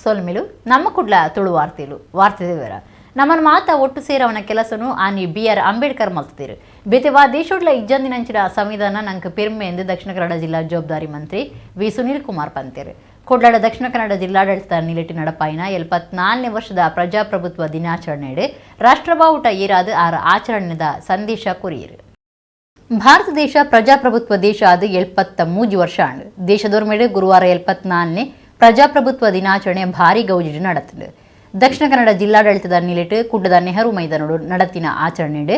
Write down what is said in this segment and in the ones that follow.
ಸೊಲ್ಮೆಲು ನಮ್ಮ ಕುಡ್ಲ ತುಳು ವಾರ್ತೆಲು ವಾರ್ತೆ ವಿವರ ನಮ್ಮನ ಮಾತ ಒಟ್ಟು ಸೇರವನ ಕೆಲಸನು ಆನಿ ಬಿ ಆರ್ ಅಂಬೇಡ್ಕರ್ ಮಲ್ತಿರು. ಬೇತೆ ವಾ ದೇಶೋಡ್ಲ ಇಜ್ಜಂದಿನಂಚಿನ ಸಂವಿಧಾನ ನಂಗೆ ಪೆರ್ಮೆ ಎಂದು ದಕ್ಷಿಣ ಕನ್ನಡ ಜಿಲ್ಲಾ ಜವಾಬ್ದಾರಿ ಮಂತ್ರಿ ವಿ ಸುನೀಲ್ ಕುಮಾರ್ ಪಂತೇರು. ಕುಡ್ಲಡ ದಕ್ಷಿಣ ಕನ್ನಡ ಜಿಲ್ಲಾಡಳಿತ ನಿಲೆಟಿ ನಡಪಾಯಿನ 74ನೇ ವರ್ಷದ ಪ್ರಜಾಪ್ರಭುತ್ವ ದಿನಾಚರಣೆಡೆ ರಾಷ್ಟ್ರಬಾವುಟ ಏರಾದ ಆರ ಆಚರಣೆದ ಸಂದೇಶ ಕೊರಿಯರು. ಭಾರತ ದೇಶ ಪ್ರಜಾಪ್ರಭುತ್ವ ದೇಶ ಆದ 73 ವರ್ಷ ಆಂಡ್. ದೇಶದೊರ್ಮೆಡು ಗುರುವಾರ 74ನೇ ಪ್ರಜಾಪ್ರಭುತ್ವ ದಿನಾಚರಣೆ ಭಾರಿ ಗೌಜಿಡ್ ನಡತುಂಡು. ದಕ್ಷಿಣ ಕನ್ನಡ ಜಿಲ್ಲಾಡಳಿತದ ನಿಲೆಟ್ ಕುಡ್ಲದ ನೆಹರು ಮೈದಾನಡು ನಡತಿನ ಆಚರಣೆಡ್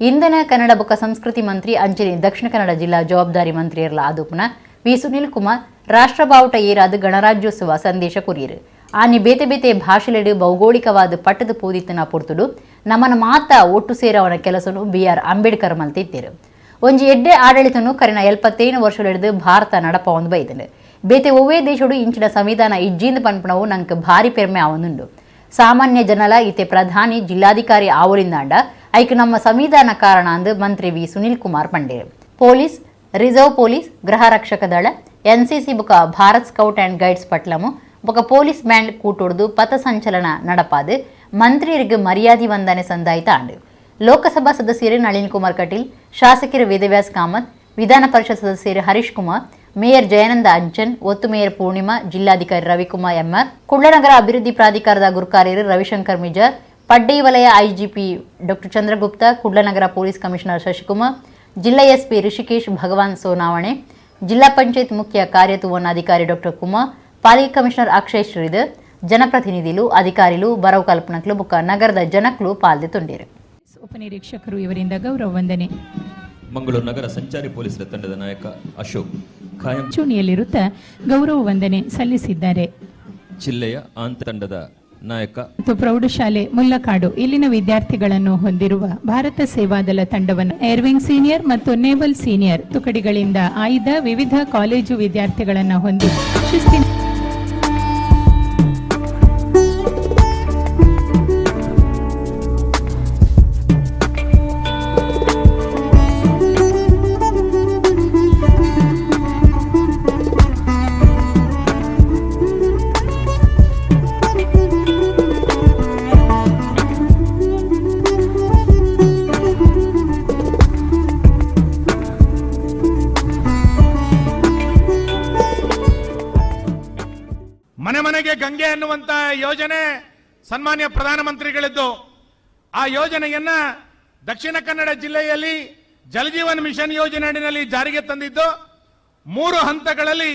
ಇಂಧನ ಕನ್ನಡ ಬೊಕ್ಕ ಸಂಸ್ಕೃತಿ ಮಂತ್ರಿ ಅಂಚನೆ ದಕ್ಷಿಣ ಕನ್ನಡ ಜಿಲ್ಲಾ ಜವಾಬ್ದಾರಿ ಮಂತ್ರಿಯರ್ಲ ಆದೂಪುನ ವಿ ಸುನೀಲ್ ಕುಮಾರ್ ರಾಷ್ಟ್ರಬಾವುಟ ಏರಾದ ಗಣರಾಜ್ಯೋತ್ಸವ ಸಂದೇಶ ಕೊರಿಯರು. ಆನಿ ಬೇತೆ ಬೇತೆ ಭಾಷೆಲೆಡು ಭೌಗೋಳಿಕವಾದ ಪಟ್ಟದ ಪೋದಿತ್ತನ ಪೊರ್ತುಡು ನಮ್ಮನ ಮಾತ ಒಟ್ಟು ಸೇರವನ ಕೆಲಸನು ಬಿ ಆರ್ ಅಂಬೇಡ್ಕರ್ ಮಲ್ತಿತ್ತೇರು. ಒಂಜಿ ಎಡ್ಡೆ ಆಡಳಿತನು ಕರಿನ 75 ವರ್ಷಗಳಿಡಿದು ಭಾರತ ನಡಪ ಒಂದು ಬೈದನು. ಬೇತೆ ಒವ್ವೇ ದೇಶಡು ಇಂಚಿನ ಸಂವಿಧಾನ ಇಜ್ಜಿಂದ ಪನ್ಪಣವು ನಂಗೆ ಭಾರಿ ಪೆರ್ಮೆ ಆವೊಂದುಂಡು. ಸಾಮಾನ್ಯ ಜನಲ ಇತೆ ಪ್ರಧಾನಿ ಜಿಲ್ಲಾಧಿಕಾರಿ ಆವರಿಂದಾಂಡ ಐಕ್ ನಮ್ಮ ಸಂವಿಧಾನ ಕಾರಣ ಅಂದು ಮಂತ್ರಿ ವಿ ಸುನೀಲ್ ಕುಮಾರ್ ಪಂಡೇರು. Police, reserve police, ಗೃಹ ರಕ್ಷಕ ದಳ, ಎನ್ಸಿಸಿ ಬುಕ ಭಾರತ್ scout and guides ಪಟ್ಲಮು ಬೊಕ ಪೊಲೀಸ್ ಬ್ಯಾಂಡ್ ಕೂಟೊಡ್ದು ಪಥಸಂಚಲನ ನಡಪಾದು ಮಂತ್ರಿಯರಿಗೆ ಮರ್ಯಾದೆ ವಂದನೆ ಸಂದಾಯಿತ ಆಂಡು. ಲೋಕಸಭಾ ಸದಸ್ಯರು ನಳಿನ್ ಕುಮಾರ್ ಕಟೀಲ್, ಶಾಸಕರು ವೇದವ್ಯಾಸ್ ಕಾಮತ್, ವಿಧಾನ ಪರಿಷತ್ ಸದಸ್ಯರು ಹರೀಶ್ ಕುಮಾರ್, ಮೇಯರ್ ಜಯಾನಂದ ಅಂಚನ್, ಒತ್ತು ಮೇಯರ್ ಪೂರ್ಣಿಮಾ, ಜಿಲ್ಲಾಧಿಕಾರಿ ರವಿಕುಮಾರ್ ಎಂಆರ್, ಕುಡ್ಲನಗರ ಅಭಿವೃದ್ಧಿ ಪ್ರಾಧಿಕಾರದ ಗುರುಕಾರ್ಯರು ರವಿಶಂಕರ್ ಮಿಜಾರ್, ಪಡ್ಡೈ ವಲಯ ಐಜಿಪಿ ಡಾಕ್ಟರ್ ಚಂದ್ರಗುಪ್ತ, ಕುಡ್ಲನಗರ ಪೊಲೀಸ್ ಕಮಿಷನರ್ ಶಶಿಕುಮಾರ್, ಜಿಲ್ಲಾ ಎಸ್ಪಿ ಋಷಿಕೇಶ್ ಭಗವಾನ್ ಸೋನಾವಣೆ, ಜಿಲ್ಲಾ ಪಂಚಾಯತ್ ಮುಖ್ಯ ಕಾರ್ಯತುವನ್ನಾಧಿಕಾರಿ ಡಾಕ್ಟರ್ ಕುಮಾರ್, ಪಾಲಿಕೆ ಕಮಿಷನರ್ ಅಕ್ಷಯ್ ಶ್ರೀಧರ್, ಜನಪ್ರತಿನಿಧಿಲು, ಅಧಿಕಾರಿಲು, ಬರವು ಕಲ್ಪನಕ್ಲು ಬುಕ್ಕ ನಗರದ ಜನಕ್ಲು ಪಾಲ್ದೆ ತುಂಡೇರು. ಉಪನಿರೀಕ್ಷಕರು ಇವರಿಂದ ಗೌರವ ವಂದನೆ. ಮಂಗಳೂರು ನಗರ ಸಂಚಾರಿ ಪೊಲೀಸರ ತಂಡದ ನಾಯಕ ಅಶೋಕ್ ಖಾಯಂ ಮುಂಚೂಣಿಯಲ್ಲಿರುತ್ತ ಗೌರವ ವಂದನೆ ಸಲ್ಲಿಸಿದ್ದಾರೆ. ಜಿಲ್ಲೆಯ ಆಂತ ತಂಡದ ನಾಯಕ ಮತ್ತು ಪ್ರೌಢಶಾಲೆ ಮುಲ್ಲಕಾಡು ಇಲ್ಲಿನ ವಿದ್ಯಾರ್ಥಿಗಳನ್ನು ಹೊಂದಿರುವ ಭಾರತ ಸೇವಾದಳ ತಂಡವನ್ನು air wing senior ಮತ್ತು ನೇವಲ್ ಸೀನಿಯರ್ ತುಕಡಿಗಳಿಂದ ಆಯ್ದ ವಿವಿಧ ಕಾಲೇಜು ವಿದ್ಯಾರ್ಥಿಗಳನ್ನು ಹೊಂದಿ ಶಿಸ್ತಿನ ಮನೆ ಮನೆಗೆ ಗಂಗೆ ಅನ್ನುವಂತ ಯೋಜನೆ ಸನ್ಮಾನ್ಯ ಪ್ರಧಾನಮಂತ್ರಿಗಳಿದ್ದು, ಆ ಯೋಜನೆಯನ್ನ ದಕ್ಷಿಣ ಕನ್ನಡ ಜಿಲ್ಲೆಯಲ್ಲಿ ಜಲಜೀವನ್ ಮಿಷನ್ ಯೋಜನೆ ಅಡಿನಲ್ಲಿ ಜಾರಿಗೆ ತಂದಿದ್ದು, 3 ಹಂತಗಳಲ್ಲಿ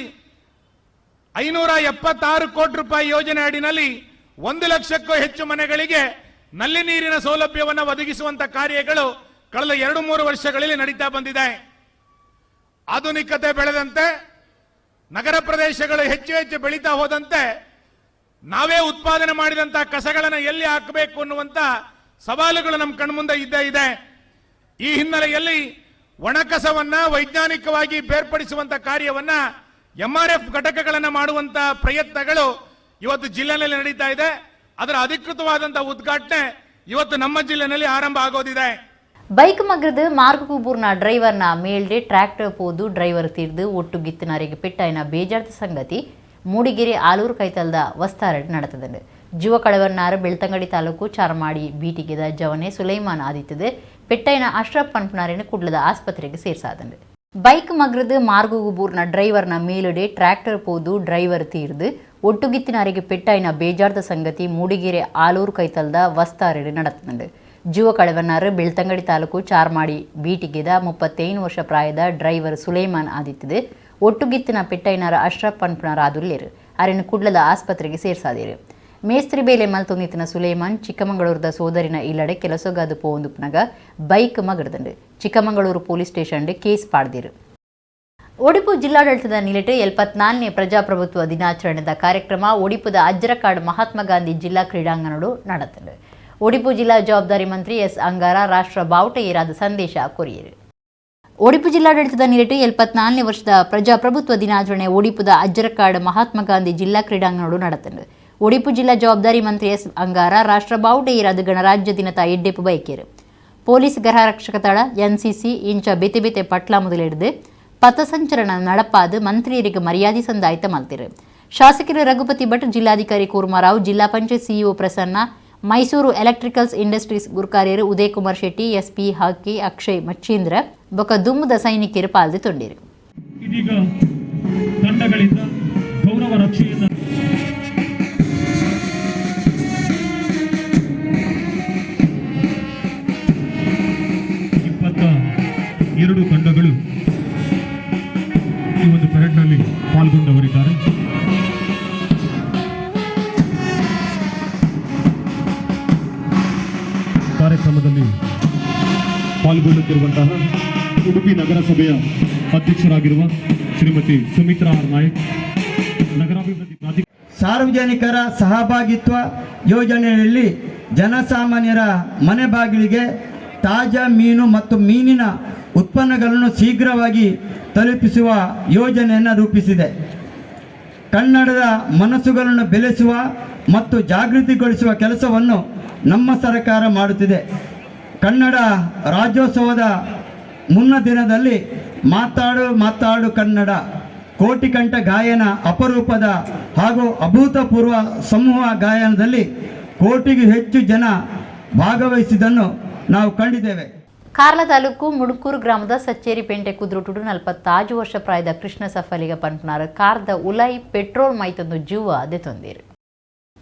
576 ಕೋಟಿ ರೂಪಾಯಿ ಯೋಜನೆ ಅಡಿನಲ್ಲಿ 1 ಲಕ್ಷಕ್ಕೂ ಹೆಚ್ಚು ಮನೆಗಳಿಗೆ ನಲ್ಲಿ ನೀರಿನ ಸೌಲಭ್ಯವನ್ನು ಒದಗಿಸುವಂತ ಕಾರ್ಯಗಳು ಕಳೆದ 2-3 ವರ್ಷಗಳಲ್ಲಿ ನಡೀತಾ ಬಂದಿದೆ. ಆಧುನಿಕತೆ ಬೆಳೆದಂತೆ ನಗರ ಪ್ರದೇಶಗಳು ಹೆಚ್ಚು ಹೆಚ್ಚು ಬೆಳೀತಾ ಹೋದಂತೆ ನಾವೇ ಉತ್ಪಾದನೆ ಮಾಡಿದಂತ ಕಸಗಳನ್ನು ಎಲ್ಲಿ ಹಾಕಬೇಕು ಅನ್ನುವಂತ ಸವಾಲುಗಳು ನಮ್ಮ ಕಣ್ಮುಂದೆ ಇದ್ದೇ ಇದೆ. ಈ ಹಿನ್ನೆಲೆಯಲ್ಲಿ ಒಣ ಕಸವನ್ನ ವೈಜ್ಞಾನಿಕವಾಗಿ ಬೇರ್ಪಡಿಸುವಂತ ಕಾರ್ಯವನ್ನ ಎಂಆರ್ಎಫ್ ಘಟಕಗಳನ್ನು ಮಾಡುವಂತ ಪ್ರಯತ್ನಗಳು ಇವತ್ತು ಜಿಲ್ಲೆಯಲ್ಲಿ ನಡೀತಾ ಇದೆ. ಅದರ ಅಧಿಕೃತವಾದಂತಹ ಉದ್ಘಾಟನೆ ಇವತ್ತು ನಮ್ಮ ಜಿಲ್ಲೆಯಲ್ಲಿ ಆರಂಭ ಆಗೋದಿದೆ. ಬೈಕ್ ಮಗ್ರದು ಮಾರ್ಗಕೂಬೂರ್ನ ಡ್ರೈವರ್ನ ಮೇಲ್ಡೆ ಟ್ರ್ಯಾಕ್ಟರ್ ಪೋದು ಡ್ರೈವರ್ ತೀರ್ದು ಒಟ್ಟು ಗಿತ್ತನಾರಿಗೆ ಪೆಟ್ಟಾಯಿನ ಬೇಜಾರ್ದ ಸಂಗತಿ ಮೂಡಿಗೆರೆ ಆಲೂರು ಕೈತಲ್ದ ವಸ್ತಾರಡ್ ನಡೆತದಂಡು. ಜೀವ ಕಳವನ್ನಾರು ಬೆಳ್ತಂಗಡಿ ತಾಲೂಕು ಚಾರ್ಮಾಡಿ ಬೀಟಿಗೆದ ಜವನೆ ಸುಲೈಮಾನ್ ಆದಿತ್ತದು ಪೆಟ್ಟಾಯಿನ ಅಶ್ರಫ್ ಪನ್ಪನಾರಿನ ಕುಡ್ಲದ ಆಸ್ಪತ್ರೆಗೆ ಸೇರ್ಸಾದಂಡು. ಬೈಕ್ ಮಗ್ರದು ಮಾರ್ಗಕೂಬೂರ್ನ ಡ್ರೈವರ್ನ ಮೇಲುಡೆ ಟ್ರ್ಯಾಕ್ಟರ್ ಪೋದು ಡ್ರೈವರ್ ತೀರ್ದು ಒಟ್ಟುಗಿತ್ತಿನಾರಿಗೆ ಪೆಟ್ಟಾಯಿನ ಬೇಜಾರ್ದ ಸಂಗತಿ ಮೂಡಿಗೆರೆ ಆಲೂರು ಕೈತಲ್ದ ವಸ್ತಾರಡ್ ನಡೆತದಂಡು. ಜೀವ ಕಳವನ್ನಾರು ಬೆಳ್ತಂಗಡಿ ತಾಲೂಕು ಚಾರ್ಮಾಡಿ ಬೀಟಿಗೆದ 35 ವರ್ಷ ಪ್ರಾಯದ ಡ್ರೈವರ್ ಸುಲೈಮಾನ್ ಆದಿತ್ತದು ಒಟ್ಟುಗಿತ್ತಿನ ಪೆಟ್ಟೈನಾರ ಅಶ್ರಫ್ ಪನ್ಪುನಾರ ಆದುಲ್ಲೇರು ಅರಿನ ಕುಡ್ಲದ ಆಸ್ಪತ್ರೆಗೆ ಸೇರ್ಸಾದೇರು. ಮೇಸ್ತ್ರಿ ಬೇಲೆ ಮಲ್ತೊಂದಿತ್ತಿನ ಸುಲೈಮಾನ್ ಚಿಕ್ಕಮಗಳೂರದ ಸೋದರಿನ ಇಲ್ಲಡೆ ಕೆಲಸಗಾದು ಪೋಂದುಪ್ನಗ ಬೈಕ್ ಮಗಡ್ದಂಡು ಚಿಕ್ಕಮಗಳೂರು police station case ಪಾಡ್ದಿರು. ಒಡಿಪು ಜಿಲ್ಲಾಡಳಿತದ ನಿಲೆಟು 74ನೇ ಪ್ರಜಾಪ್ರಭುತ್ವ ದಿನಾಚರಣೆದ ಕಾರ್ಯಕ್ರಮ ಒಡಿಪುದ ಅಜ್ಜರಕಾಡು ಮಹಾತ್ಮ ಗಾಂಧಿ ಜಿಲ್ಲಾ ಕ್ರೀಡಾಂಗಣಡು ನಡೆತಂಡು. ಒಡಿಪು ಜಿಲ್ಲಾ ಜವಾಬ್ದಾರಿ ಮಂತ್ರಿ ಎಸ್ ಅಂಗಾರ ರಾಷ್ಟ್ರ ಬಾವುಟ ಏರಾದ ಸಂದೇಶ ಕೊರಿಯರು. ಒಡಿಪು ಜಿಲ್ಲಾಡಳಿತದ ನಿಲೆಟು 74ನೇ ವರ್ಷದ ಪ್ರಜಾಪ್ರಭುತ್ವ ದಿನಾಚರಣೆ ಒಡಿಪುದ ಅಜ್ಜರಕಾಡು ಮಹಾತ್ಮ ಗಾಂಧಿ ಜಿಲ್ಲಾ ಕ್ರೀಡಾಂಗಣಡು ನಡೆತಂಡು. ಒಡಿಪು ಜಿಲ್ಲಾ ಜವಾಬ್ದಾರಿ ಮಂತ್ರಿ ಎಸ್ ಅಂಗಾರ ರಾಷ್ಟ್ರ ಬಾವುಟ ಏರಾದ ಗಣರಾಜ್ಯ ದಿನದ ಎಡ್ಡೆಪು ಬಯಕೇರು. ಪೊಲೀಸ್ ಗೃಹ ರಕ್ಷಕ ದಳ, ಎನ್ಸಿಸಿ ಇಂಚ ಬೇತೆ ಬೇತೆ ಪಟ್ಲ ಮೊದಲಿಡಿದು ಪಥಸಂಚಲನ ನಡಪಾದು ಮಂತ್ರಿಯರಿಗೆ ಮರ್ಯಾದೆ ಸಂದಾಯಿತ ಮಲ್ತಿರು. ಶಾಸಕರು ರಘುಪತಿ ಭಟ್, ಜಿಲ್ಲಾಧಿಕಾರಿ Kurmarao, Zilla Panchayat CEO Prasanna, Mysuru electricals industries ಗುರುಕಾರ್ಯರು ಉದಯ್ ಕುಮಾರ್ ಶೆಟ್ಟಿ, SP ಹಾಕಿ ಅಕ್ಷಯ್ ಮಚ್ಚೀಂದ್ರ ಬೊಕ ದುಮ್ಮದ ಸೈನಿಕರು ಪಾಲ್ದೆ ತೊಂಡಿರು. ಇದೀಗ ತಂಡಗಳಿಂದ ಗೌರವ ರಕ್ಷೆಯನ್ನು 22 ತಂಡಗಳು ಈ ಒಂದು ಪರೇಡ್ನಲ್ಲಿ ಪಾಲ್ಗೊಂಡವರಿದ್ದಾರೆ. ಕಾರ್ಯಕ್ರಮದಲ್ಲಿ ಪಾಲ್ಗೊಳ್ಳುತ್ತಿರುವಂತಹ ಉಡುಪಿ ನಗರಸಭೆಯ ಅಧ್ಯಕ್ಷರಾಗಿರುವ ಶ್ರೀಮತಿ ಸುಮಿತ್ರಾ ಆರ್ ನಾಯಕ್, ನಗರಾಭಿವೃದ್ಧಿ ಪ್ರಾಧಿಕಾರ ಸಾರ್ವಜನಿಕರ ಸಹಭಾಗಿತ್ವ ಯೋಜನೆಯಲ್ಲಿ ಜನಸಾಮಾನ್ಯರ ಮನೆ ಬಾಗಿಲಿಗೆ ತಾಜಾ ಮೀನು ಮತ್ತು ಮೀನಿನ ಉತ್ಪನ್ನಗಳನ್ನು ಶೀಘ್ರವಾಗಿ ತಲುಪಿಸುವ ಯೋಜನೆಯನ್ನು ರೂಪಿಸಿದೆ. ಕನ್ನಡದ ಮನಸ್ಸುಗಳನ್ನು ಬೆಳೆಸುವ ಮತ್ತು ಜಾಗೃತಿಗೊಳಿಸುವ ಕೆಲಸವನ್ನು ನಮ್ಮ ಸರ್ಕಾರ ಮಾಡುತ್ತಿದೆ. ಕನ್ನಡ ರಾಜ್ಯೋತ್ಸವದ ಮುನ್ನ ದಿನದಲ್ಲಿ ಮಾತಾಡು ಮಾತಾಡು ಕನ್ನಡ ಕೋಟಿಕಂಠ ಗಾಯನ ಅಪರೂಪದ ಹಾಗೂ ಅಭೂತಪೂರ್ವ ಸಮೂಹ ಗಾಯನದಲ್ಲಿ ಕೋಟಿಗೂ ಹೆಚ್ಚು ಜನ ಭಾಗವಹಿಸಿದ್ದನ್ನು ನಾವು ಕಂಡಿದ್ದೇವೆ. ಕಾರ್ಲ ತಾಲೂಕು ಮುಡುಕೂರು ಗ್ರಾಮದ ಸಚ್ಚೇರಿ ಪೇಂಟೆ ಕುದ್ರುಟುಡು 45 ವರ್ಷ ಪ್ರಾಯದ ಕೃಷ್ಣ ಸಫಲಿಗ ಪನ್ಪುನಾರ್ ಕಾರ್ದ ಉಲೈ ಪೆಟ್ರೋಲ್ ಮೈತೊಂದು ಜೀವ ದೆತೊಂದಿರು.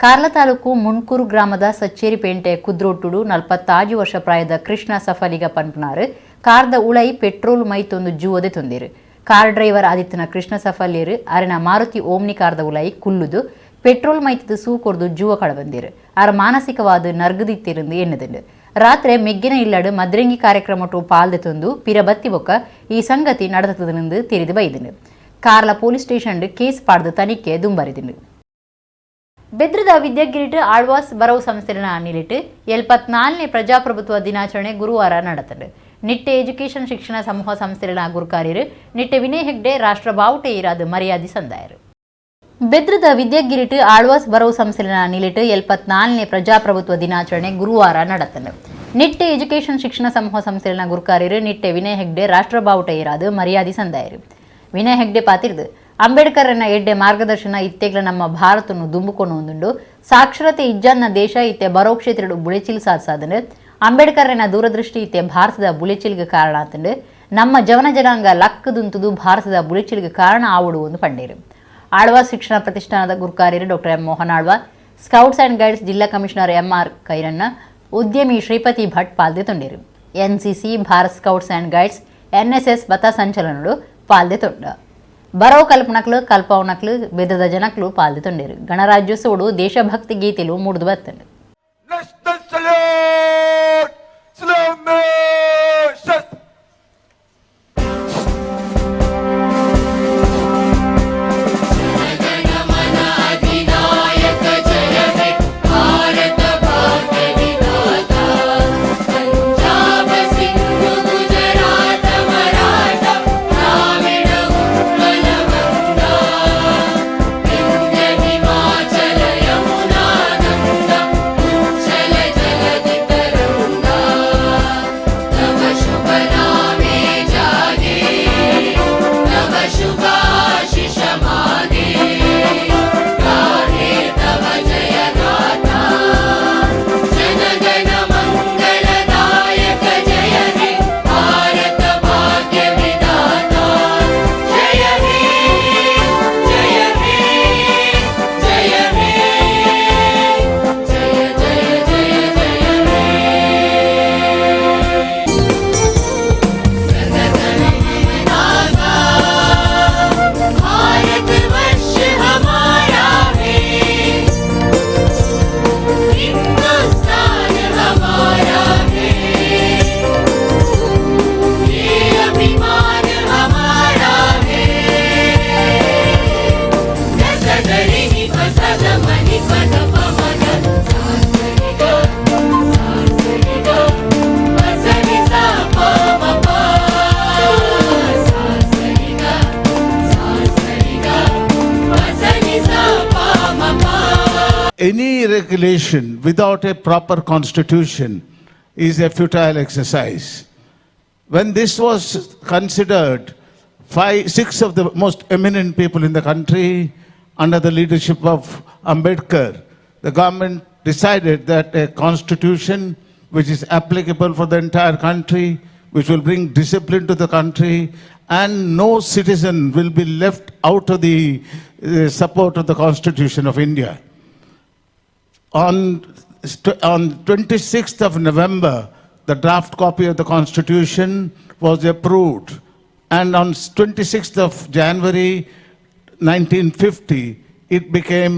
ಕಾರ್ಲ ತಾಲೂಕು ಮುಣ್ಕೂರು ಗ್ರಾಮದ ಸಚ್ಚೇರಿ ಪೇಂಟೆ ಕುದ್ರೋಟುಡು 45 ವರ್ಷ ಪ್ರಾಯದ ಕೃಷ್ಣ ಸಫಲಿಗ ಪನ್ಪುನಾರ್ ಕಾರ್ದ ಉಳೈ ಪೆಟ್ರೋಲ್ ಮೈತೊಂದು ಜೀವ ದೆತೊಂದಿರು. ಕಾರ್ ಡ್ರೈವರ್ ಆದಿತ್ಯನ ಕೃಷ್ಣ ಸಫಲಿಯರು ಅರೆನ ಮಾರುತಿ ಓಮ್ನಿ ಕಾರ್ದ ಉಲೈ ಕುಲ್ಲುದು ಪೆಟ್ರೋಲ್ ಮೈತದ ಸೂಕೊರ್ದು ಜೂವ ಕಳಬಂದಿರು. ಆರ ಮಾನಸಿಕವಾದ ನರ್ಗದಿತ್ತಿருந்து ಎನ್ನದುಂಡು. ರಾತ್ರಿ ಮೆಗ್ಗಿನ ಇಲ್ಲಡು ಮದ್ರಂಗಿ ಕಾರ್ಯಕ್ರಮಟು ಪಾಲ್ದೆ ತಂದು ಪಿರಬತ್ತಿ ಬೊಕ್ಕ ಈ ಸಂಗತಿ ನಡೆತದನೆಂದು ತಿಳಿದು ಬೈದುಂಡು. ಕಾರ್ಲ police station case ಪಾಡ್ದು ತನಿಖೆ ದುಂಬರಿದುಂಡು. ಬೆದ್ರದ ವಿದ್ಯಾಗಿರಿಟ್ ಆಳ್ವಾಸ್ ಬರವು ಸಂಸ್ಥೆನ ನಿಲಿಟ್ಟು 74ನೇ ಪ್ರಜಾಪ್ರಭುತ್ವ ದಿನಾಚರಣೆ ಗುರುವಾರ ನಡೆತಂಡು. ನಿಟ್ಟೆ ಎಜುಕೇಷನ್ ಶಿಕ್ಷಣ ಸಮೂಹ ಸಂಸ್ಥೆಗಳ ಗುರುಕಾರ್ಯರು ನಿಟ್ಟೆ ವಿನಯ್ ಹೆಗ್ಡೆ ರಾಷ್ಟ್ರ ಬಾವುಟ ಇರಾದ ಮರ್ಯಾದೆ ಸಂದಾಯರು. ಬೆದ್ರದ ವಿದ್ಯಾಗಿರಿಟ್ ಆಳ್ವಾಸ್ ಬರವು ಸಂಸ್ಥೆನ ನಿಲಿಟ್ಟು 74ನೇ ಪ್ರಜಾಪ್ರಭುತ್ವ ದಿನಾಚರಣೆ ಗುರುವಾರ ನಡೆತಂಡು. ನಿಟ್ಟೆ ಎಜುಕೇಷನ್ ಶಿಕ್ಷಣ ಸಮೂಹ ಸಂಸ್ಥೆಗಳ ಗುರುಕಾರ್ಯರು ನಿಟ್ಟೆ ವಿನಯ್ ಹೆಗ್ಡೆ ರಾಷ್ಟ್ರ ಬಾವುಟ ಇರಾದ ಮರ್ಯಾದೆ ಸಂದಾಯರು. ವಿನಯ್ ಹೆಗ್ಡೆ ಪಾತಿರ್ದು ಅಂಬೇಡ್ಕರ್ನ ಎಡ್ಡೆ ಮಾರ್ಗದರ್ಶನ ಇತ್ತೆಗ್ಲ ನಮ್ಮ ಭಾರತನ್ನು ದುಂಬುಕೊಂಡು ಒಂದುಂಡು. ಸಾಕ್ಷರತೆ ಇಜ್ಜನ್ನ ದೇಶ ಇತ್ತೆ ಬರೋ ಕ್ಷೇತ್ರಡು ಬುಳೆಚಿಲ್ ಸಾಧಿಸಾದಂಡು. ಅಂಬೇಡ್ಕರ್ನ ದೂರದೃಷ್ಟಿ ಇತ್ತೆ ಭಾರತದ ಬುಳೆಚಿಲ್ಗೆ ಕಾರಣ ಆತಂಡು. ನಮ್ಮ ಜವನ ಜನಾಂಗ ಲಕ್ಕದುಂತುದು ಭಾರತದ ಬುಳೆಚಿಲ್ಗೆ ಕಾರಣ ಆವಡು ಒಂದು ಪಂಡೇರು. ಆಳ್ವಾಸ್ ಶಿಕ್ಷಣ ಪ್ರತಿಷ್ಠಾನದ ಗುರುಕಾರ್ಯರು doctor M Mohan Alva, scouts and guides ಜಿಲ್ಲಾ commissioner M R Kairanna, ಉದ್ಯಮಿ ಶ್ರೀಪತಿ ಭಟ್ ಪಾಲ್ದೆ ತೊಂಡಿರು. NCC, Bharat scouts and guides, NSS ಪಥ ಸಂಚಲನಡು ಪಾಲ್ದೆ ತೊಂಡ. ಬರೋ ಕಲ್ಪನಕ್ಲು ಕಲ್ಪವನಕ್ಲು ಬೆದದ ಜನಕ್ಲು ಪಾಲ್ದೆ ತೊಂಡಿರು. ಗಣರಾಜ್ಯೋತ್ಸವಡು ದೇಶಭಕ್ತಿ ಗೀತೆಲು ಮೂಡ್ದು ಬತ್ತಂಡು. Any regulation without a proper constitution is a futile exercise. When this was considered, 5, 6 of the most eminent people in the country under the leadership of Ambedkar, the government decided that a constitution which is applicable for the entire country, which will bring discipline to the country, and no citizen will be left out of the support of the Constitution of India. On 26th of November, the draft copy of the Constitution was approved. And on 26th of January 1950, it became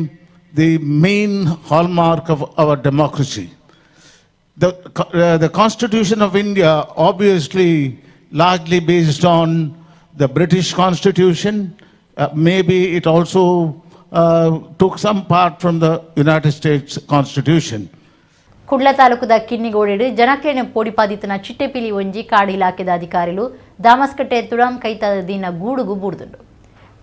the main hallmark of our democracy. The Constitution of India, obviously largely based on the British Constitution, maybe it also took some part from the United States Constitution. Kudla ತಾಲೂಕುದ ಕಿನ್ನಿಗೋಡೆಡು ಜನಕ್ಲೆನ ಪೋಡಿಪಾದಿತನ ಚಿಟ್ಟೆಪಿಲಿ ಒಂಜಿ ಕಾಡು ಇಲಾಖೆದ ಅಧಿಕಾರಿಲು ದಾಮಸ್ಕಟ್ಟೆ ತುಡಾಂ ಕೈತಾದ ದಿನ ಗೂಡುಗು ಬೂಡ್ದುಂಡು.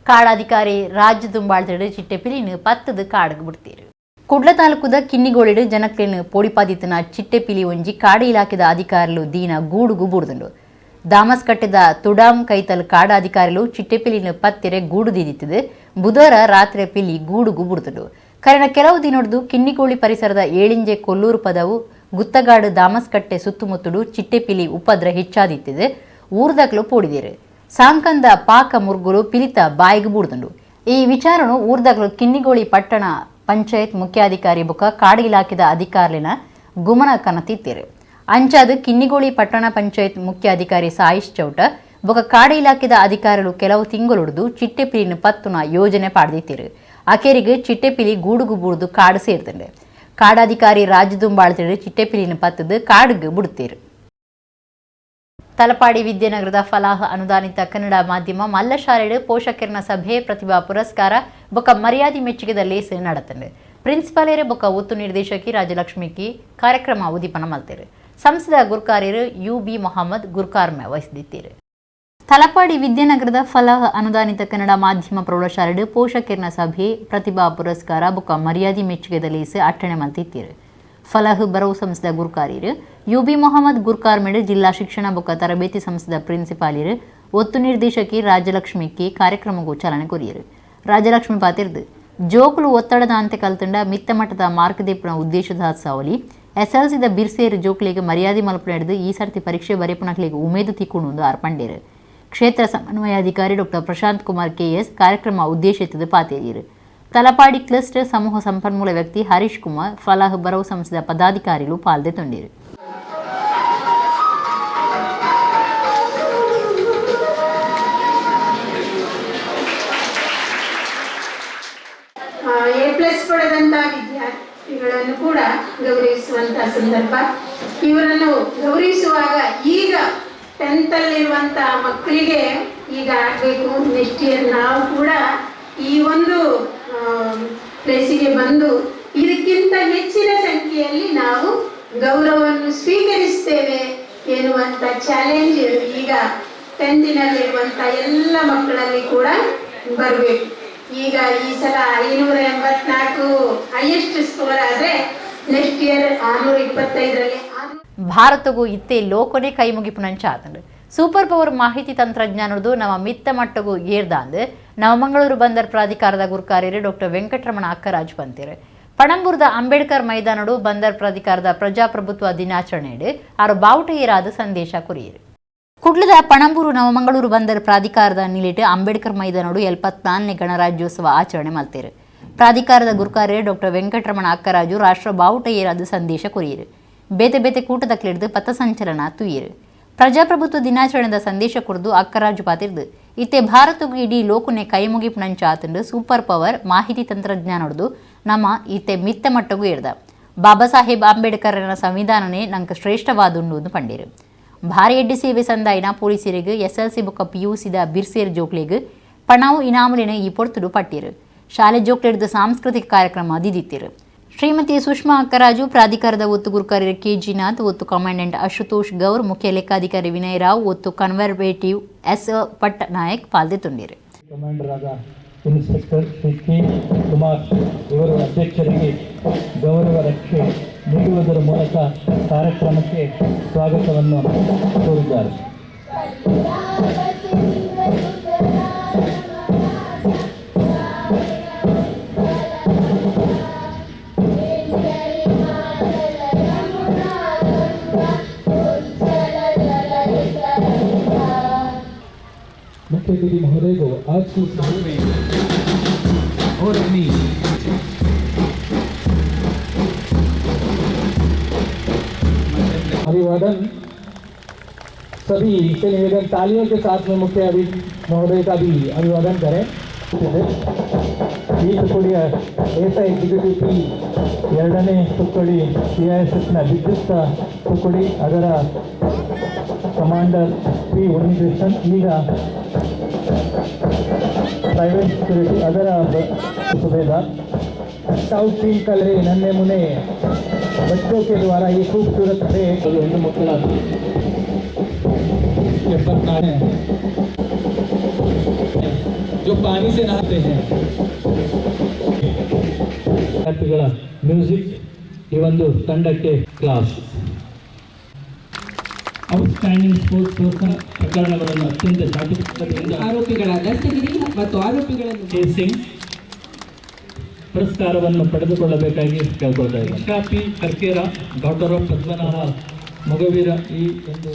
ಕಾಡಾಧಿಕಾರಿ ರಾಜ್ಯ ದುಂಬಾಳ್ತಿಡು ಚಿಟ್ಟೆಪಿಲಿನ ಪತ್ತದು ಕಾಡುಗು ಬಿಡ್ತೀರು. ಕುಡ್ಲ ತಾಲೂಕುದ ಕಿನ್ನಿಗೋಡೆಡು ಜನಕ್ಲೆನ ಪೋಡಿಪಾದಿತನ ಚಿಟ್ಟೆಪಿಲಿ ಒಂಜಿ ಕಾಡು ಇಲಾಖೆದ ಅಧಿಕಾರಿಲು ದೀನ ಗೂಡುಗು ಬೂಡ್ದುಂಡು. ದಾಮಸ್ಕಟ್ಟೆದ ತುಡಾಂ ಕೈತಲ್ ಕಾಡಾಧಿಕಾರಿಲು ಚಿಟ್ಟೆಪಿಲಿನ ಪತ್ತಿರೆ ಗೂಡು ದೀದಿತ್ತದು. ಬುಧವಾರ ರಾತ್ರಿ ಪಿಲಿ ಗೂಡುಗು ಬುಡ್ದುಂಡು. ಕರೆನ ಕೆಲವು ದಿನೊಡ್ದು ಕಿನ್ನಿಗೋಳಿ ಪರಿಸರದ ಏಳಿಂಜೆ ಕೊಲ್ಲೂರು ಪದವು ಗುತ್ತಗಾಡು ದಾಮಸ್ಕಟ್ಟೆ ಸುತ್ತಮುತ್ತಡು ಚಿಟ್ಟೆಪಿಲಿ ಉಪದ್ರ ಹೆಚ್ಚಾದಿತ್ತಿದೆ. ಊರ್ದಕ್ಲು ಪೋಡಿದಿರು. ಸಾಂಕಂದ ಪಾಕ ಮುರ್ಗುಲು ಪಿಲಿತ ಬಾಯಿಗೆ ಬೂಡ್ದುಂಡು. ಈ ವಿಚಾರನು ಊರ್ದಕ್ಲು ಕಿನ್ನಿಗೋಳಿ ಪಟ್ಟಣ ಪಂಚಾಯತ್ ಮುಖ್ಯಾಧಿಕಾರಿ ಬುಕ್ಕ ಕಾಡು ಇಲಾಖೆದ ಅಧಿಕಾರಿನ ಗುಮನ ಕನತಿತ್ತಿರು. ಅಂಚಾದ ಕಿನ್ನಿಗೋಳಿ ಪಟ್ಟಣ ಪಂಚಾಯತ್ ಮುಖ್ಯಾಧಿಕಾರಿ ಸಾಯಿಶ್ ಚೌಟ ಬೊಕ ಕಾಡು ಇಲಾಖೆದ ಅಧಿಕಾರಿಗಳು ಕೆಲವು ತಿಂಗಳುಡ್ದು ಚಿಟ್ಟೆಪಿಲಿನ ಪತ್ತುನ ಯೋಜನೆ ಪಾಡ್ದಿತ್ತಿರು. ಅಕೇರಿಗೆ ಚಿಟ್ಟೆಪಿಲಿ ಗೂಡುಗು ಬೂಡ್ದು ಕಾಡು ಸೇರ್ತಂಡೆ. ಕಾಡಾಧಿಕಾರಿ ರಾಜ್ಯದುಂಬಾಳ್ತಿಡು ಚಿಟ್ಟೆಪಿಲಿನ ಪತ್ತದು ಕಾಡುಗು ಬಿಡುತ್ತೀರು. ತಲಪಾಡಿ ವಿದ್ಯಾನಗರದ ಫಲಾಹ್ ಅನುದಾನಿತ ಕನ್ನಡ ಮಾಧ್ಯಮ ಮಲ್ಲ ಶಾಲೆಡು ಪೋಷಕರನ ಸಭೆ ಪ್ರತಿಭಾ ಪುರಸ್ಕಾರ ಬೊಕ ಮರ್ಯಾದೆ ಮೆಚ್ಚುಗೆದ ಲೇಸ್ ನಡತಂಡೆ. ಪ್ರಿನ್ಸಿಪಾಲೇರೆ ಬೊಕ ಒತ್ತು ನಿರ್ದೇಶಕಿ ರಾಜಲಕ್ಷ್ಮಿಕಿ ಕಾರ್ಯಕ್ರಮ ಉದ್ದೀಪನ ಮಲ್ತೇರು. ಸಂಸದ ಗುರ್ಕಾರ್ಯರು you B Mohammed ಗುರ್ಕಾರ್ಮೆ ವಹಿಸಿದಿತ್ತೀರು. Talapady ವಿದ್ಯಾನಗರದ Falah ಅನುದಾನಿತ ಕನ್ನಡ ಮಾಧ್ಯಮ ಪ್ರೌಢಶಾಲೆಡು ಪೋಷಕರನ ಸಭೆ ಪ್ರತಿಭಾ ಪುರಸ್ಕಾರ ಬೊಕ ಮರ್ಯಾದೆ ಮೆಚ್ಚುಗೆದ ಲೇಸ್ ಅಟ್ಟಣೆ ಮಲ್ತಿತ್ತೀರು. ಫಲಾಹ್ ಬರವು ಸಂಸ್ಥೆದ ಗುರ್ಕಾರ್ಯರು you B Mohammed ಗುರ್ಕಾರ್ಮೆಡು ಜಿಲ್ಲಾ ಶಿಕ್ಷಣ ಬೊಕ ತರಬೇತಿ ಸಂಸ್ಥೆದ ಪ್ರಿನ್ಸಿಪಾಲಿರು ಒತ್ತು ನಿರ್ದೇಶಕಿ ರಾಜಲಕ್ಷ್ಮಿ ಕೆ ಕಾರ್ಯಕ್ರಮಕ್ಕೂ ಚಾಲನೆ ಕೊರಿಯರು. ರಾಜಲಕ್ಷ್ಮಿ ಪಾತಿರ್ದು ಜೋಕುಲು ಒತ್ತಡದ ಅಂತೆ ಕಲ್ತಂಡ ಮಿತ್ತ ಮಟ್ಟದ ಮಾರ್ಗದೀಪನ ಉದ್ದೇಶದ ಸಾವಲಿ ಎಸ್ಎಲ್ಸಿದ ಬಿರ್ಸೇರು ಜೋಕ್ಲಿಗೆ ಮರ್ಯಾದೆ ಮಲ್ಪು ನಡೆದು ಈ ಸರ್ತಿ ಪರೀಕ್ಷೆ ಬರೆಪುನಕ್ಲಿಗೆ ಉಮೇದು ತಿಕ್ಕೊಂಡು ಅರ್ಪಂಡೇರು. ಕ್ಷೇತ್ರ ಸಮನ್ವಯಾಧಿಕಾರಿ ಡಾಕ್ಟರ್ ಪ್ರಶಾಂತ್ ಕುಮಾರ್ ಕೆಎಸ್ ಕಾರ್ಯಕ್ರಮ ಉದ್ದೇಶಿತದ ಪಾತೇರಿಯರು. ತಲಪಾಡಿ ಕ್ಲಸ್ಟರ್ ಸಮೂಹ ಸಂಪನ್ಮೂಲ ವ್ಯಕ್ತಿ ಹರೀಶ್ ಕುಮಾರ್ ಫಲಾಹ್ ಬರವು ಸಂಸ್ಥೆಯ ಪದಾಧಿಕಾರಿಗಳು ಪಾಲ್ದೆ ತೊಂಡಿರು. ಎ ಪ್ಲಸ್ ಪಡೆದಂತಹ ವಿದ್ಯಾರ್ಥಿಗಳನ್ನು ಕೂಡ ಗೌರವಿಸುವಂತಹ ಸಂದರ್ಭ. ಇವರನ್ನು ಗೌರವಿಸುವಾಗ ಈಗ 10th ಅಲ್ಲಿರುವಂತಹ ಮಕ್ಕಳಿಗೆ ಈಗ ಆಗಬೇಕು, ನೆಕ್ಸ್ಟ್ ಇಯರ್ ನಾವು ಕೂಡ ಈ ಒಂದು ಪ್ಲೇಸಿಗೆ ಬಂದು ಇದಕ್ಕಿಂತ ಹೆಚ್ಚಿನ ಸಂಖ್ಯೆಯಲ್ಲಿ ನಾವು ಗೌರವವನ್ನು ಸ್ವೀಕರಿಸ್ತೇವೆ ಎನ್ನುವಂಥ ಚಾಲೆಂಜ್ ಈಗ 10th ಎಲ್ಲ ಮಕ್ಕಳಲ್ಲಿ ಕೂಡ ಬರಬೇಕು. ಈಗ ಈ ಸಲ 584 ಹೈಯೆಸ್ಟ್ ಸ್ಕೋರ್ ಆದರೆ ನೆಕ್ಸ್ಟ್ ಇಯರ್ 625ರಲ್ಲಿ ಭಾರತಗೂ ಇತ್ತೆ ಲೋಕನೇ ಕೈ ಮುಗಿಪುನಂಚಾತಂಡು. ಸೂಪರ್ ಪವರ್ ಮಾಹಿತಿ ತಂತ್ರಜ್ಞಾನದು ನಮ್ಮ ಮಿತ್ತ ಮಟ್ಟಗೂ ಏರ್ದಾಂದು ನವಮಂಗಳೂರು ಬಂದರ್ ಪ್ರಾಧಿಕಾರದ ಗುರ್ಕಾರ್ಯರು ಡಾಕ್ಟರ್ ವೆಂಕಟರಮಣ ಅಕ್ಕರಾಜ್ ಪಂತೇರು. ಪಣಂಬೂರದ ಅಂಬೇಡ್ಕರ್ ಮೈದಾನಡು ಬಂದರ್ ಪ್ರಾಧಿಕಾರದ ಪ್ರಜಾಪ್ರಭುತ್ವ ದಿನಾಚರಣೆಯಡು ಆರು ಬಾವುಟ ಏರಾದ ಸಂದೇಶ ಕೊರಿಯರು. ಕುಡ್ಲದ ಪಣಂಬೂರು ನವಮಂಗಳೂರು ಬಂದರ್ ಪ್ರಾಧಿಕಾರದ ನಿಲಿಟ್ಟು ಅಂಬೇಡ್ಕರ್ ಮೈದಾನಡು 74ನೇ ಗಣರಾಜ್ಯೋತ್ಸವ ಆಚರಣೆ ಮಲ್ತೇರು. ಪ್ರಾಧಿಕಾರದ ಗುರ್ಕಾರ್ಯರು ಡಾಕ್ಟರ್ ವೆಂಕಟರಮಣ ಅಕ್ಕರಾಜು ರಾಷ್ಟ್ರ ಬಾವುಟ ಏರಾದ ಸಂದೇಶ ಕೊರಿಯರು. ಬೇತೆ ಬೇತೆ ಕೂಟದಕ್ಲಿಡ್ದು ಪಥಸಂಚಲನ ತುಯ್ಯರು. ಪ್ರಜಾಪ್ರಭುತ್ವ ದಿನಾಚರಣೆದ ಸಂದೇಶ ಕೊರ್ದು ಅಕ್ಕರಾಜು ಪಾತಿರ್ದು ಇತ್ತೆ ಭಾರತಗೂ ಇಡೀ ಲೋಕನೆ ಕೈಮುಗಿಪುನಂಚಾತಂಡು ಸೂಪರ್ ಪವರ್ ಮಾಹಿತಿ ತಂತ್ರಜ್ಞಾನೊಡ್ದು ನಮ್ಮ ಇತ್ತೆ ಮಿತ್ತ ಮಟ್ಟಗೂ ಏರ್ದ. ಬಾಬಾ ಸಾಹೇಬ್ ಅಂಬೇಡ್ಕರ್ನ ಸಂವಿಧಾನನೇ ನಂಗೆ ಶ್ರೇಷ್ಠವಾದುಂಡು ಎಂದು ಪಂಡೇರು. ಭಾರಿ ಎಡ್ಡಿ ಸೇವೆ ಸಂದಾಯಿನ ಪೊಲೀಸರಿಗೆ ಎಸ್ಎಲ್ಸಿ ಬೊಕ್ಕ ಪಿಯುಸಿದ ಬಿರ್ಸೇರ್ ಜೋಕ್ಲೆಗ್ ಪಣಾವು ಇನಾಮುಲಿನ ಈ ಪೊರ್ತುಡು ಪಟ್ಟಿರು. ಶಾಲೆ ಜೋಕ್ಲೆಡ್ದು ಸಾಂಸ್ಕೃತಿಕ ಕಾರ್ಯಕ್ರಮ ದಿದಿತ್ತಿರು. ಶ್ರೀಮತಿ ಸುಷ್ಮಾ ಅಕ್ಕರಾಜು ಪ್ರಾಧಿಕಾರದ ಒತ್ತು ಗುರುಕಾರ್ಯರು ಕೆ ಜಿನಾಥ್, ಒತ್ತು ಕಮಾಂಡೆಂಟ್ ಅಶುತೋಷ್ ಗೌರ್, ಮುಖ್ಯ ಲೆಕ್ಕಾಧಿಕಾರಿ ವಿನಯ್ ರಾವ್, ಒತ್ತು ಕನ್ಸರ್ವೇಟಿವ್ ಎಸ್ ಪಟ್ಟನಾಯಕ್ ಪಾಲ್ದೆ ತುಂಡಿರು. ಕಮಾಂಡರ್ ಆದ ಇನ್ಸ್ಪೆಕ್ಟರ್ ಶ್ರೀ ಕೆ ಕುಮಾರ್ ಇವರು ಅಧ್ಯಕ್ಷರಿಗೆ ಗೌರವ ರಕ್ಷೆ ನೀಡುವುದರ ಮೂಲಕ ಕಾರ್ಯಕ್ರಮಕ್ಕೆ ಸ್ವಾಗತವನ್ನು ಕೋರಿದ್ದಾರೆ. अतिथि महोदय को आज की और अपनी अभिवादन सभी से निवेदन, तालियों के साथ में मुख्य अतिथि महोदय का भी अभिवादन करें। ಈ ತುಕಡಿಯ ಎಸ್ I executive P, ಎರಡನೇ ತುಕ್ಕಡಿ ಸಿಐಎಸ್ಎಫ್ನ ವಿದ್ಯುತ್ ತುಕಡಿ, ಅದರ ಕಮಾಂಡರ್ ಪಿ ಉನ್ನಿಕೃಷ್ಣನ್. ಈಗ ಪ್ರೈವೇಟ್ ಸೆಕ್ಯೂರಿಟಿ ಅದರ ಸುಬೇದಾರ್ स्काउट टीम कल रहे नन्हे मुन्ने बच्चों के द्वारा ये खूबसूरत परेड। ಹೆಣ್ಣು ಮಕ್ಕಳ 74 हैं जो पानी से नहाते हैं। ವಿದ್ಯಾರ್ಥಿಗಳ ಮ್ಯೂಸಿಕ್ ಈ ಒಂದು ತಂಡಕ್ಕೆ ಕ್ಲಾಸ್ ಔಟ್ಸ್ಟ್ಯಾಂಡಿಂಗ್ ಸ್ಪೋರ್ಟ್ಸ್ ಪರ್ಸನ್ ಪ್ರಕರಣಗಳನ್ನು ಅತ್ಯಂತ ಚಾತುರ್ಯದಿಂದ ಆರೋಪಿಗಳ ದಸ್ತಗಿರಿ ಮತ್ತು ಆರೋಪಿಗಳನ್ನು ಕೆ ಸಿಂಗ್ ಪುರಸ್ಕಾರವನ್ನು ಪಡೆದುಕೊಳ್ಳಬೇಕಾಗಿ ಕೇಳ್ಕೊಳ್ತಾ ಇದ್ದೇನೆ. Usha P Karkera, daughter of Padmanabha Mogaveera. ಈ ಒಂದು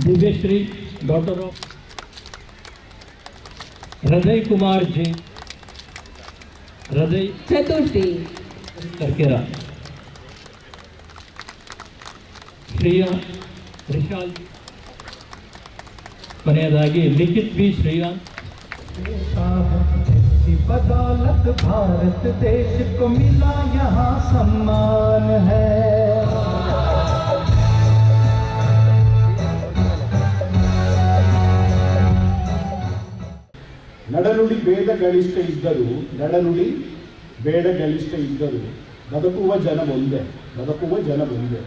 Divyashree, daughter of Hriday Kumar J Hriday Chaturthi Karkera, Shreya Rishal. ಕೊನೆಯದಾಗಿ ಲಿಖಿತ್ ವಿ ಶ್ರೀಯಾನ್. बदौलत भारत देश को मिला यहाँ सम्मान है। ನಡನುಡಿ ಭೇದಗಳಿಷ್ಟ ಇದ್ದರೂ, ನಡನುಡಿ ಬೇಡಗಳಿಷ್ಟ ಇದ್ದರೂ, ಬದುಕುವ ಜನ ಒಂದೇ, ಬದುಕುವ ಜನ ಒಂದೇ.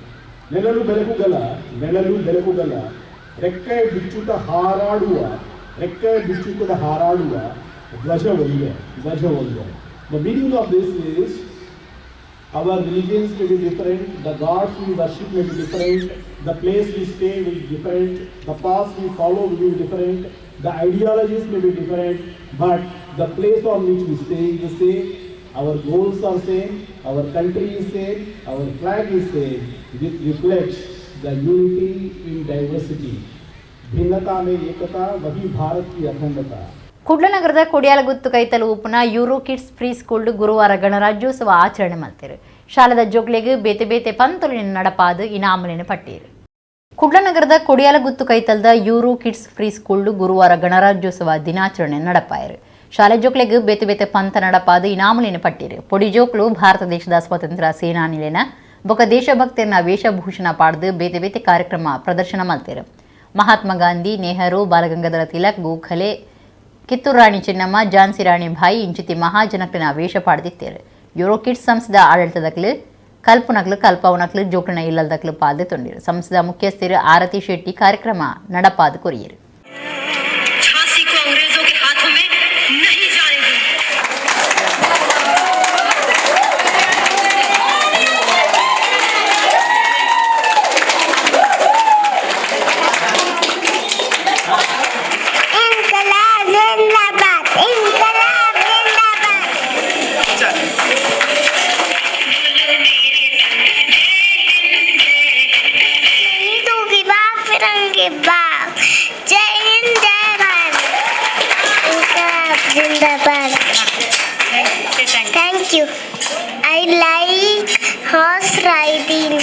ನೆಲಲು ಬೆಳಕುಗಳ, ನೆಲಲು ಬೆಳಕುಗಳ ರೆಕ್ಕೆ ಬಿಚ್ಚುತ್ತ ಹಾರಾಡುವ, ರೆಕ್ಕೆ ಬಿಚ್ಚುತ್ತ ಹಾರಾಡುವ ಧ್ವಜ ಒಂದೇ, ಧ್ವಜ ಒಂದೇ. The meaning of this is, our religions may be different, the gods we worship may be different, the place we stay will be different, the path we follow will be different, the ideologies may be different, but the place on which we stay is the same, our goals are same, our country is same, our flag is same. This reflects the unity in diversity. भिन्नता में एकता, वही भारत की अखंडता. ಕುಡ್ಲ ನಗರದ ಕೊಡಿಯಾಲಗುತ್ತು ಕೈತಲು ಉಪ್ಪುನ euro kids pre school ಗುರುವಾರ ಗಣರಾಜ್ಯೋತ್ಸವ ಆಚರಣೆ ಮಲ್ತೆರು. ಶಾಲೆದ ಜೋಕ್ಲೆಗ್ ಬೇತೆ ಬೇತೆ ಪಂತೊಲಿನ ನಡಪಾದು ಇನಾಮುಲಿನ ಪಟ್ಟೀರು. ಕುಡ್ಲ ನಗರದ ಕೊಡಿಯಾಲಗುತ್ತು ಕೈತಲ್ದ ಯೂರೋ ಕಿಡ್ಸ್ ಪ್ರೀ ಸ್ಕೂಲ್ ಗುರುವಾರ ಗಣರಾಜ್ಯೋತ್ಸವ ದಿನಾಚರಣೆ ನಡಪಾಯರು. ಶಾಲೆ ಜೋಕ್ಲೆಗ್ ಬೇತೆ ಬೇತೆ ಪಂತ ನಡಪಾದು ಇನಾಮುಲಿನ ಪಟ್ಟೀರು. ಪೊಡಿ ಜೋಕ್ಲು ಭಾರತ ದೇಶದ ಸ್ವಾತಂತ್ರ್ಯ ಸೇನಾನಿಲೇನ ಬೊಕ ದೇಶಭಕ್ತರನ್ನ ವೇಷಭೂಷಣ ಪಾಡ್ದು ಬೇತೆ ಬೇತೆ ಕಾರ್ಯಕ್ರಮ ಪ್ರದರ್ಶನ ಮಲ್ತೆರು. ಮಹಾತ್ಮ ಗಾಂಧಿ, ನೆಹರು, ಬಾಲಗಂಗಾಧರ ತಿಲಕ್, ಗೋಖಲೆ, ಕಿತ್ತೂರು ರಾಣಿ ಚೆನ್ನಮ್ಮ, ಝಾನ್ಸಿ ರಾಣಿ ಬಾಯಿ ಇಂಚಿತಿ ಮಹಾಜನಕ್ಲಿನ ವೇಷ ಪಾಡ್ದಿತ್ತೇರು. ಯೂರೋ ಕಿಡ್ಸ್ ಸಂಸ್ಥೆದ ಆಡಳಿತದಕ್ಲು ಕಲ್ಪುನಕ್ಲು ಕಲ್ಪವನಕ್ಲು ಜೋಕ್ಲಿನ ಇಲ್ಲದಕ್ಲು ಪಾಲ್ದೆ ತೊಂಡಿರು. ಸಂಸ್ಥೆದ ಮುಖ್ಯಸ್ಥರು ಆರತಿ ಶೆಟ್ಟಿ ಕಾರ್ಯಕ್ರಮ ನಡಪಾದು ಕೊರಿಯರು. झांसी को अंग्रेजों के हाथों में नहीं जाने दूंगी। इनकलाब जिंदाबाद, इनकलाब जिंदाबाद। हिंदू की बाप, फिरंगी बाप। जय हिंद, जय भारत, इनकलाब जिंदाबाद। Thank you. I like horse riding.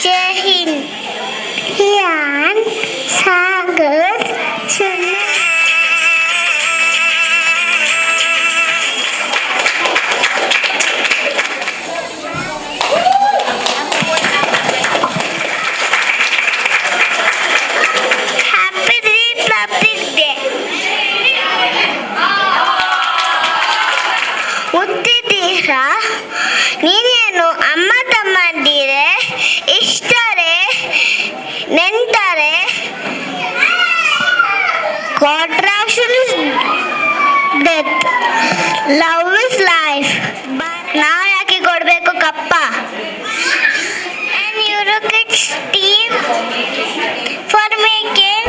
Jai Hind. Yan Sagar Sunil. Happy Republic Day. ಮುತ್ತಿದ್ದೀರಾ ನೀನೇನು ಅಮ್ಮ ತಮ್ಮಂದಿರೆ, ಇಷ್ಟರೇ, ನೆಂಟರೆ. Contraction is death, love is life. ನಾವು ಯಾಕೆ ಕೊಡಬೇಕು ಕಪ್ಪ? And Eurokids team for making.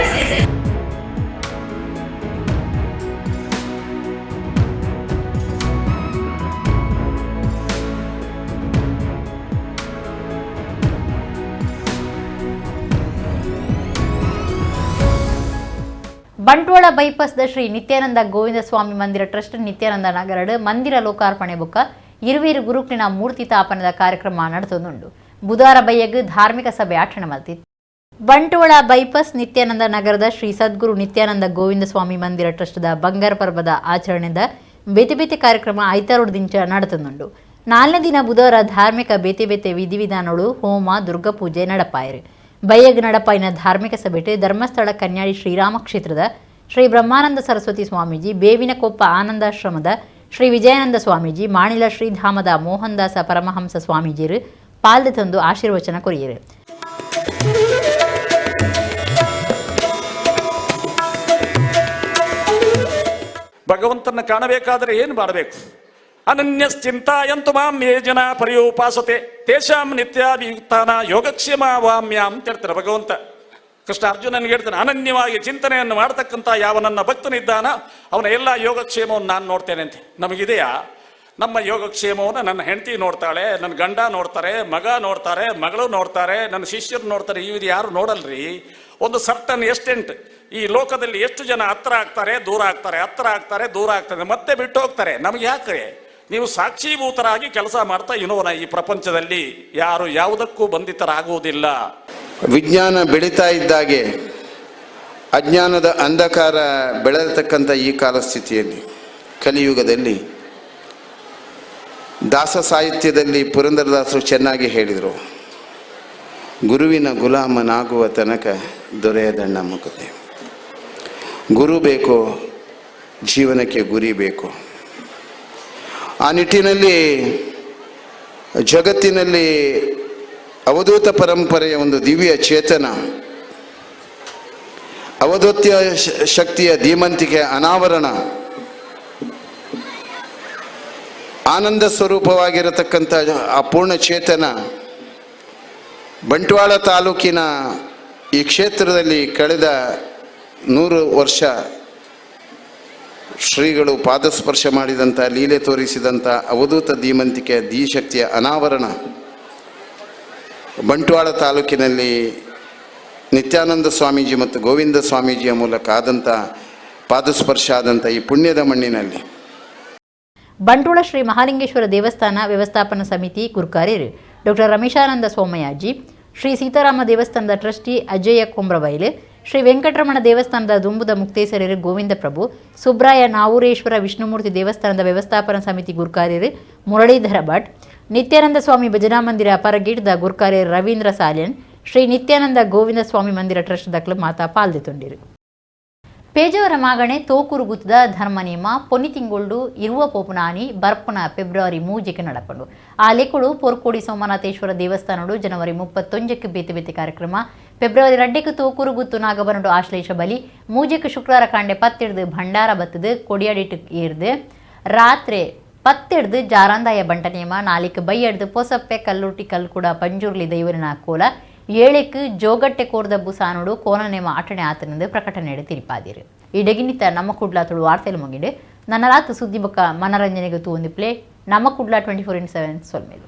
Bantwal ಬೈಪಾಸ್ದ Shri Nithyananda Govinda ಸ್ವಾಮಿ ಮಂದಿರ ಟ್ರಸ್ಟ್ ನಿತ್ಯಾನಂದ ನಗರಡ್ ಮಂದಿರ ಲೋಕಾರ್ಪಣೆ ಬೊಕ್ಕ ಇರುವೀರು ಗುರುಕ್ಲಿನ ಮೂರ್ತಿ ತಾಪನದ ಕಾರ್ಯಕ್ರಮ ನಡೆಸೊಂದುಂಡು. ಬುಧವಾರ ಬಯ್ಯಗ್ ಧಾರ್ಮಿಕ ಸಭೆ ಆಚರಣೆ ಮಲ್ತಿತ್ತು. ಬಂಟ್ವಾಳ ಬೈಪಾಸ್ ನಿತ್ಯಾನಂದ ನಗರದ ಶ್ರೀ ಸದ್ಗುರು ನಿತ್ಯಾನಂದ ಗೋವಿಂದ ಸ್ವಾಮಿ ಮಂದಿರ ಟ್ರಸ್ಟ್ದ ಬಂಗಾರ ಪರ್ವದ ಆಚರಣೆದ ಬೇತೆ ಬೇತೆ ಕಾರ್ಯಕ್ರಮ ಐತಾರೋಡು ದಿಂಚ ನಡೆತೊಂದುಂಡು. ನಾಲ್ನೇ ದಿನ ಬುಧವಾರ ಧಾರ್ಮಿಕ ಬೇತೆ ಬೇತೆ ವಿಧಿವಿಧಾನಗಳು ಹೋಮ ದುರ್ಗಾ ಪೂಜೆ ನಡಪಾಯರು. ಬಯ್ಯಗ್ ನಡಪಾಯಿನ ಧಾರ್ಮಿಕ ಸಭೆಟು ಧರ್ಮಸ್ಥಳ ಕನ್ಯಾಡಿ ಶ್ರೀರಾಮ ಕ್ಷೇತ್ರದ ಶ್ರೀ ಬ್ರಹ್ಮಾನಂದ ಸರಸ್ವತಿ ಸ್ವಾಮೀಜಿ, ಬೇವಿನಕೊಪ್ಪ ಆನಂದಾಶ್ರಮದ ಶ್ರೀ ವಿಜಯಾನಂದ ಸ್ವಾಮೀಜಿ, ಮಾಣಿಲ ಶ್ರೀಧಾಮದ ಮೋಹನ್ದಾಸ ಪರಮಹಂಸ ಸ್ವಾಮೀಜಿರು ಪಾಲ್ದೆ ತಂದು ಆಶೀರ್ವಚನ ಕೊರಿಯರು. ಭಗವಂತನ ಕಾಣಬೇಕಾದರೆ ಏನು ಮಾಡಬೇಕು? ಅನನ್ಯಶ್ಚಿಂತಾಯಂತು ಮಾಂ ಯೇ ಜನ ಪರ್ಯೋಪಾಸತೆ ತೇಷಾಂ ನಿತ್ಯಾಭಿಯುಕ್ತಾನ ಯೋಗಕ್ಷೇಮ ವಾಮ್ಯಾಂ ಅಂತ ಹೇಳ್ತಾರೆ ಭಗವಂತ. ಕೃಷ್ಣ ಅರ್ಜುನನಿಗೆ ಹೇಳ್ತಾನೆ, ಅನನ್ಯವಾಗಿ ಚಿಂತನೆಯನ್ನು ಮಾಡತಕ್ಕಂಥ ಯಾವ ನನ್ನ ಭಕ್ತನಿದ್ದಾನ ಅವನ ಎಲ್ಲ ಯೋಗಕ್ಷೇಮವನ್ನು ನಾನು ನೋಡ್ತೇನೆ ಅಂತೆ. ನಮಗಿದೆಯಾ? ನಮ್ಮ ಯೋಗಕ್ಷೇಮವನ್ನು ನನ್ನ ಹೆಂಡತಿ ನೋಡ್ತಾಳೆ, ನನ್ನ ಗಂಡ ನೋಡ್ತಾರೆ, ಮಗ ನೋಡ್ತಾರೆ, ಮಗಳು ನೋಡ್ತಾರೆ, ನನ್ನ ಶಿಷ್ಯರು ನೋಡ್ತಾರೆ. ಇವ್ರು ಯಾರು ನೋಡಲ್ರಿ. ಒಂದು ಸರ್ಟನ್ ಎಸ್ಟೆಂಟ್ ಈ ಲೋಕದಲ್ಲಿ ಎಷ್ಟು ಜನ ಹತ್ರ ಆಗ್ತಾರೆ, ದೂರ ಆಗ್ತಾರೆ, ಹತ್ರ ಆಗ್ತಾರೆ, ದೂರ ಆಗ್ತಾರೆ, ಮತ್ತೆ ಬಿಟ್ಟು ಹೋಗ್ತಾರೆ. ನಮಗೆ ಯಾಕೆ? ನೀವು ಸಾಕ್ಷೀಭೂತರಾಗಿ ಕೆಲಸ ಮಾಡ್ತಾ ಇನೋನ ಈ ಪ್ರಪಂಚದಲ್ಲಿ ಯಾರು ಯಾವುದಕ್ಕೂ ಬಂಧಿತರಾಗುವುದಿಲ್ಲ. ವಿಜ್ಞಾನ ಬೆಳೀತಾ ಇದ್ದಾಗೆ ಅಜ್ಞಾನದ ಅಂಧಕಾರ ಬೆಳೆಯತಕ್ಕಂಥ ಈ ಕಾಲಸ್ಥಿತಿಯಲ್ಲಿ ಕಲಿಯುಗದಲ್ಲಿ ದಾಸ ಸಾಹಿತ್ಯದಲ್ಲಿ ಪುರಂದರದಾಸರು ಚೆನ್ನಾಗಿ ಹೇಳಿದರು, ಗುರುವಿನ ಗುಲಾಮನಾಗುವ ತನಕ ದೊರೆಯದಣ್ಣ ಮುಕುತಿ. ಗುರು ಬೇಕು, ಜೀವನಕ್ಕೆ ಗುರಿ ಬೇಕು. ಆ ನಿಟ್ಟಿನಲ್ಲಿ ಜಗತ್ತಿನಲ್ಲಿ ಅವಧೂತ ಪರಂಪರೆಯ ಒಂದು ದಿವ್ಯ ಚೇತನ, ಅವಧೂತ್ಯ ಶಕ್ತಿಯ ಧೀಮಂತಿಕೆ ಅನಾವರಣ, ಆನಂದ ಸ್ವರೂಪವಾಗಿರತಕ್ಕಂಥ ಆ ಪೂರ್ಣ ಚೇತನ ಬಂಟ್ವಾಳ ತಾಲೂಕಿನ ಈ ಕ್ಷೇತ್ರದಲ್ಲಿ ಕಳೆದ 100 ವರ್ಷ ಶ್ರೀಗಳು ಪಾದಸ್ಪರ್ಶ ಮಾಡಿದಂಥ, ಲೀಲೆ ತೋರಿಸಿದಂಥ ಅವಧೂತ ಧೀಮಂತಿಕೆಯ ಧೀಶಕ್ತಿಯ ಅನಾವರಣ ಬಂಟ್ವಾಳ ತಾಲೂಕಿನಲ್ಲಿ ನಿತ್ಯಾನಂದ ಸ್ವಾಮೀಜಿ ಮತ್ತು ಗೋವಿಂದ ಸ್ವಾಮೀಜಿಯ ಮೂಲಕ ಆದಂಥ ಪಾದಸ್ಪರ್ಶ ಆದಂಥ ಈ ಪುಣ್ಯದ ಮಣ್ಣಿನಲ್ಲಿ ಬಂಟ್ವಾಳ ಶ್ರೀ ಮಹಾಲಿಂಗೇಶ್ವರ ದೇವಸ್ಥಾನ ವ್ಯವಸ್ಥಾಪನಾ ಸಮಿತಿ ಗುರುಕಾರ್ಯರು ಡಾಕ್ಟರ್ ರಮೇಶಾನಂದ ಸೋಮಯಾಜಿ, ಶ್ರೀ ಸೀತಾರಾಮ ದೇವಸ್ಥಾನದ ಟ್ರಸ್ಟಿ ಅಜಯ ಕೊಂಬ್ರಬೈಲು, ಶ್ರೀ ವೆಂಕಟರಮಣ ದೇವಸ್ಥಾನದ ದುಂಬುದ ಮುಕ್ತೇಸರರು ಗೋವಿಂದ ಪ್ರಭು, ಸುಬ್ರಾಯ ನಾವೂರೇಶ್ವರ ವಿಷ್ಣುಮೂರ್ತಿ ದೇವಸ್ಥಾನದ ವ್ಯವಸ್ಥಾಪನಾ ಸಮಿತಿ ಗುರುಕಾರ್ಯರು ಮುರಳೀಧರ ಭಟ್, ನಿತ್ಯಾನಂದ ಸ್ವಾಮಿ ಭಜನಾ ಮಂದಿರ ಪರಗೀಟದ ಗುರುಕಾರ್ಯರು ರವೀಂದ್ರ ಸಾಲ್ಯನ್, ಶ್ರೀ ನಿತ್ಯಾನಂದ ಗೋವಿಂದ ಸ್ವಾಮಿ ಮಂದಿರ ಟ್ರಸ್ಟ್ ದಕ್ಲು ಮಾತಾ ಪಾಲ್ದಿತುಂಡಿರು. ಪೇಜಾವರ ಮಾಗಣೆ ತೋಕೂರು ಗುತ್ತದ ಧರ್ಮ ನೇಮ ಪೊನ್ನಿ ತಿಂಗೊಳ್ಡು ಇರುವ ಪೋಪುನಾನಿ ಬರ್ಪುನ ಫೆಬ್ರವರಿ 3ಕ್ಕೆ ನಡಪಂಡು. ಆ ಲೆಕ್ಕುಡು ಪೊರ್ಕೋಡಿ ಸೋಮನಾಥೇಶ್ವರ ದೇವಸ್ಥಾನಡು ಜನವರಿ 31ಕ್ಕೆ ಬೇತೆ ಬೇತೆ ಕಾರ್ಯಕ್ರಮ, ಫೆಬ್ರವರಿ 2ಕ್ಕೆ ತೋಕೂರು ಗುತ್ತು ನಾಗಬನಡು ಆಶ್ಲೇಷ ಬಲಿ, 3ಕ್ಕೆ ಶುಕ್ರವಾರ ಕಾಂಡೆ 10 ಭಂಡಾರ ಬತ್ತದು ಕೊಡಿಯಡಿಟ್ಟು ಏರ್ದು, ರಾತ್ರಿ 10 ಜಾರಾಂದಾಯ ಬಂಟ ನೇಮ, 4 ಬೈಯಡ್ದು ಪೊಸಪ್ಪೆ ಕಲ್ಲುಟಿ ಕಲ್ಕುಡ ಪಂಜುರ್ಲಿ ದೈವರಿನ ಕೋಲ, 7ಕ್ಕೆ ಜೋಗಟ್ಟೆ ಕೋರ್ದಬ್ಬು ಸಾನುಡು ಕೋನ ನೇಮ ಆಟಣೆ ಆತನೆಂದು ಪ್ರಕಟಣೆ ತಿರಿಪಾದಿರು. ಈ ಡಗಿನಿತ ನಮ್ಮ ಕುಡ್ಲ ತುಳು ವಾರ್ತೆಲು ಮುಗಿಡು. ನನ್ನ ರಾತು ಸುದ್ದಿ ಬೊಕ್ಕ ಮನರಂಜನೆಗೆ ತೂವೊಂದು ಪ್ಲೇ ನಮ್ಮ ಕುಡ್ಲ 24x7 ಸೊಲ್ಮೇಲು.